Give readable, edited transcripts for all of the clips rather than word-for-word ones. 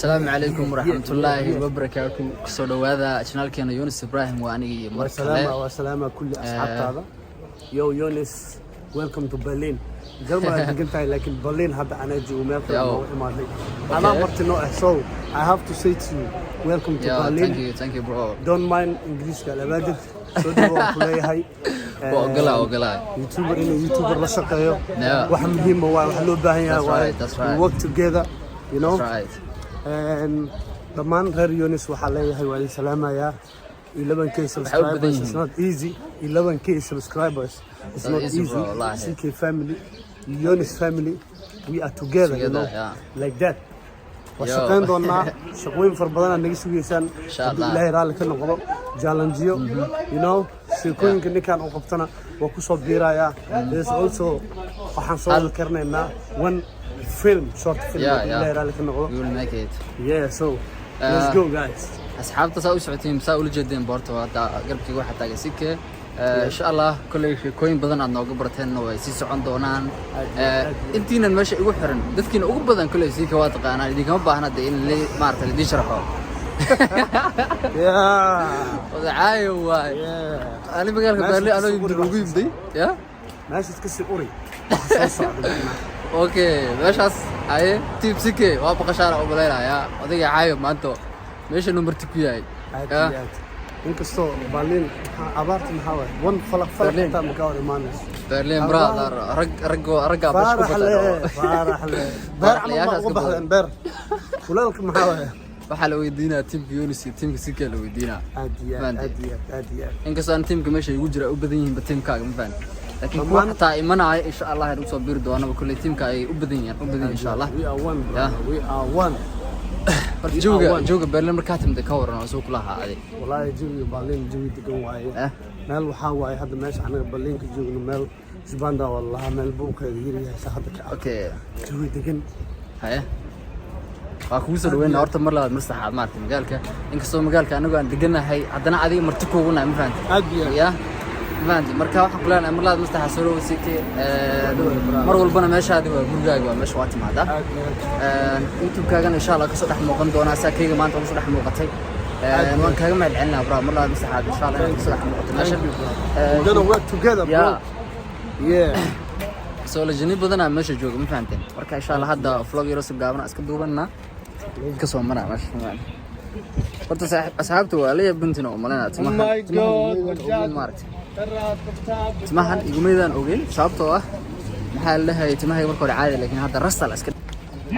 Asalaamu calaykum waraxmatullaahi wabarakaatu. Kusoo dhawaada channelkeena Yunus Ibrahim. Waa aniga iyo mar kale. Wasalaama wasalaama kulli asxaabtaada. Yo Yunus, welcome to Berlin. Jarmal aad degan tahay, laakiin Berlin hadda anaa joogo, meel kale Yo. noogu imaaday. Anaa marti noo ah, so I have to say to you, welcome to Yo, Berlin. Thank you, thank you, bro. Don't mind Ingiriiska labaadid. Soo dhawo waan ku leeyahay. Waa ogolaa, ogolaa. YouTuber inuu YouTuber la shaqeeyo wax muhiim ah waa wax loo baahan yahay That's waaye. right, that's right. We work together. That's right. Dhammaan reer Yunus waxaa leeyahay waa idin salaamayaa. 11K badan subscribers yihiin. is not easy. 11K subscribers is Not not easy, easy. bro, wallahi. CK family, Yunus family, we are together, you Together, know, yeah. like that. Waa Yo. shaqayn doonaa, shaqooyin fara badan aad naga sugaysaan Insha hadduu Allah. Ilaahay raalli ka noqdo. Challengeyo, sheekooyinka ninkan uu qabtana waa kusoo biirayaa. There's also waxaan soo wada karnaynaa one film, short film, hadduu Ilaahay raalli ka noqdo. We will make it. Yeah, so let's go, guys. Asxaabta, saa u socotiin, saa ula jeedeen boorta, hadda garabkayga waxaa taagan Sike. Insha Allah kolley sheekooyin badan aad nooga barteenna way sii socon doonaan. Aad iyo aad. Intiinan meesha igu xiran, dadkiina ugu badan kolley Sike waa taqaanaan, idinkama baahna dee in maarata laidin sharxo. Wadacaayo waay. Ani magaalka Meesha Berlin kasii anoo yimid uri. ugu yimday ya. Meeshaas kasii uri waxa soo socda macnaha. Okay, meeshaas haye team Sike waa baqashaana u malaynayaa odayga caayo maanta meesha numberti ku yahay. Aad Ya. iyo aad. Inkastoo Berlin maxaa abaarta, maxaa waaye, one falaq falaq Berlin. xitaa ma ka hor imaanayso. Berlin, brother, rag rag raggaa bash ku Faarax le bataan. Faarax le beer camal baa Faaraxlayaashaas uga ka badan. baxdeen beer kulaalka, maxaa waaye? Waxaa la weydiinaa teamka Yunus iyo teamka Sike la weydiinaa. Aad iyo aad. Fahanti? Aad iyo aad, aad iyo aad. Inkastoo aan teamka meesha igu jira u badan yihiinba teamkaaga, ma fahanti, laakiin kuwa xataa imanaya insha Allah ay usoo biri doonaba kolley teamka ay u badan yihiin, u badan yihiin insha Allah. We are one, brother. We are one. Horta We are jawiga one. jawiga Berlin markaa timida ka waran oo soo kula ahaa adig? Wallaahi jawiga Berlin jawi degan waaye. Eh? Meel waxaa waaye hadda meesha anaga Berlin ka joogno, meel Spandau waa lahaa, meel buuqeeda yaryahay sa hadda ka ah. Jawi degan. Haye, waa kugu soo dhaweynaa horta mar labaad, mar saddexaad, maaragtay magaalka. Inkastoo magaalka anagu aan deganahay, haddana adiga marti kuugu nahay, ma fahanti? Aad iyo aad. Ya, ma fahanti? Marka waxaan ku leenahay mar labaad, mar saddexaad, soo dhawow Sike. Mar walbana meeshaadi waa gurigaaga, waa meesha waa timaadaa. Aad iyo aad. YouTube-kaagana insha Allah kasoo dhex muuqan doonaa saa kayga maanta kasoo dhex muuqatay. Waan kaaga mahad celinaa, bro, mar labaad, mar saddexaad, insha Allah inaad kasoo dhex muuqato meesha. Thank you, bro. We're gonna work together, bro. Yeah. Soo lajini badanaa meesha jooga, ma fahanteen? Marka insha Allah hadda vlog yaro si gaaban iska duubanaa kasoo maraa meesha, ma fahanteen? Horta asxaabta waa la yaabintina oo malaynaa timahan timahan igumaydaan ogeyn, maaragtay timahan igumaydaan ogeyn, sababtoo ah maxaa la dhahay, timahayga marka hore caadi, laakiin hadda rasta la iska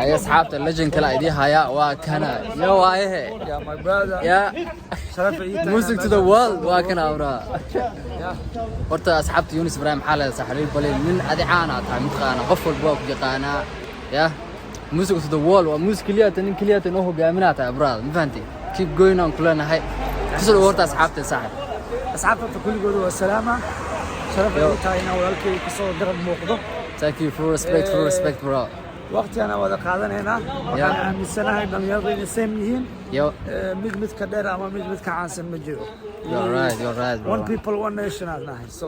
haya. Asxaabta, legend kale idii haya waa kana yo waayehe. Yeah, my brother. Ya. Sharaf ii tahay. Music to the world waa kana abraa. Horta asxaabta, Yunus Ibrahim maxaa leedahay saxariir balil nin adi caan aa tahay, mataqaana, qof walba waa ku yaqaanaa. Ya music to the world waa music keliya, nin keliya inoo hogaaminaa tahay, brother, ma fahantay? Keep going aan ku leenahay. Kusoo dhawo horta asxaabta, saaxib. Asxaabta horta kulligooda waa salaama. Sharaf Yo. ii tahay inaan walaalkay kasoo garab muuqdo. Thank you for respect, for respect, bro. Waqtigaan wada qaadanaynaa. Waxaan aaminsanahay dhalinyaradu inay same yihiin. Yo. Mid mid ka dheer ama mid mid ka caansan ma jiro. You're right, you're right, bro. One people, one nation aan nahay. So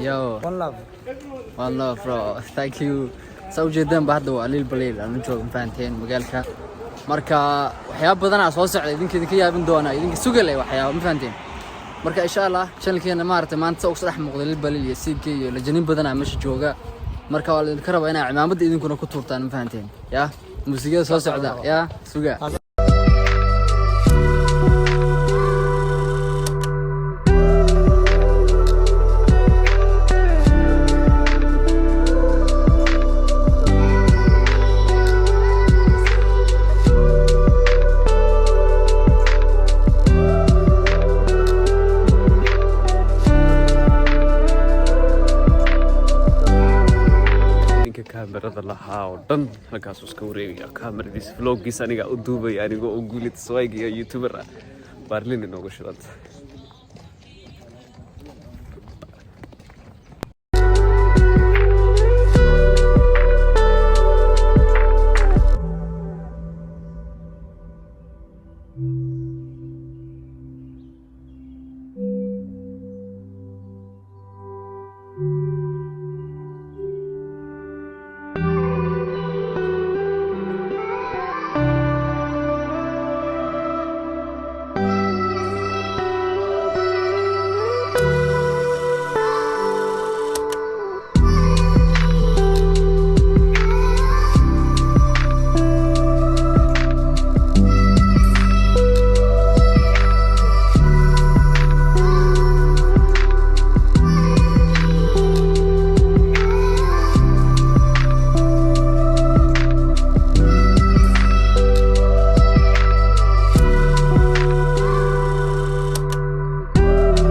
yo one love. One love, bro. Thank you. Saa ujeedaan ba hadda waa Lil Baliil aan u joogo, ma fahanteen, magaalka. Marka waxyaabo badanaa soo socda, idinka idinka yaabin doonaa, idinka sugale waxyaabo, ma fahanteen? Marka insha Allah channelkeena, maaragtay, maanta saa ugu soo dhex muuqda Lil Baliil iyo CK iyo lajanin badanaa meesha jooga. Marka waa laidinka rabaa inaa cimaamadda idinkuna ku tuurtaan, ma fahanteen? Ya muusigada soo socda ya suga. Ninka kaamirada lahaa oo dhan halkaasuu iska wareegaya kaamiradiisa, vloggiisa anigaa u duubaya, anigoo oo Guulid Swayg iyo YouTuber ah. Berlin inoogu shidanta.